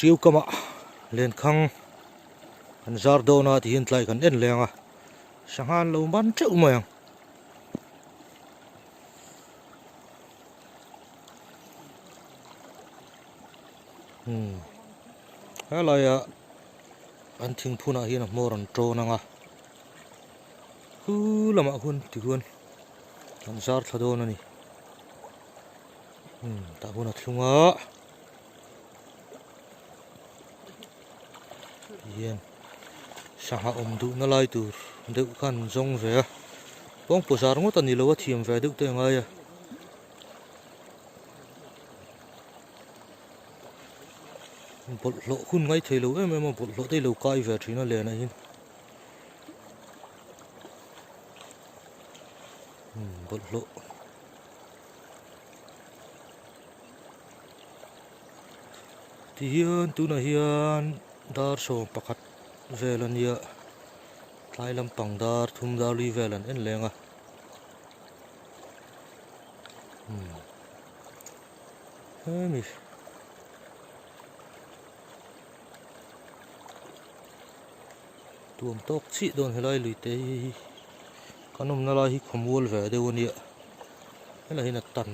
Tiu kamah lenkhang kan zar dawn a tihian tlai kan en leng a, sangha an lo man teuh mai ang. Hmm helaia an thingphunah hian a hmawr an tawn ang a, khu lamah khuan tihian an zar thla dawn a ni. Hmm tah hun a thlung a. Hian sangha awm duhna lai tur deuh khan an zawng ve a pawngpaw zar ngawt a ni lo a thiam ve deuh te a ngai a. Bawlhhlawh hun ngai thei lo em em a bawlhhlawh te hi lo kai ve thin a lenah hian bawlhhlawh. Tihian tunah hian dar 11 vel a nia tlai lampang dar thum dar li vel an en leng a umm hemi tuam tawk chiah dawn helai lui te hi kan awmna lai hi khawmual ve deuh a nia. Helai hian a tan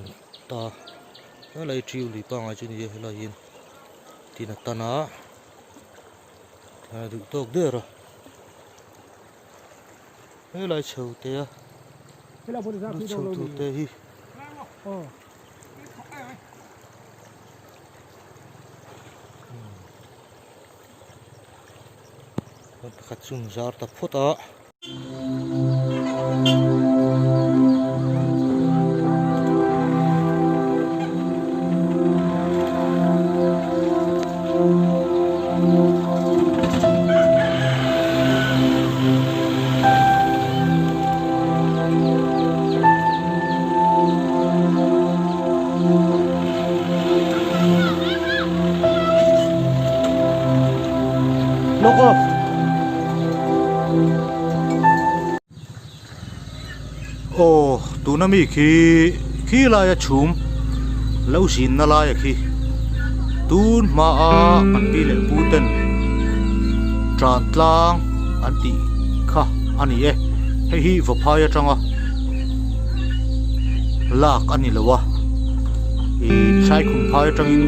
ta helai hi tiu lui pangngai chu a ni a helai hian tin a tan a a duh tawk der a helai chho te a lu chho tur te hi pakhat chu an zar ta phawt a. Lock off. Aw tuna mi khi khi laia chhum lo zinna laia khi tun hmaa kan pi leh pu ten tan tlang an tih kha a ni e hei hi vaphai atanga lak a ni lo a ih saikhum phai atangin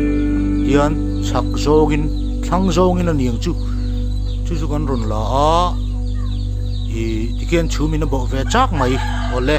hian chhak zawngin thlang zawngin a ni ang chu. Chu chu kan rawn la a ih tikhian chhum in a bawh ve chak mai awle.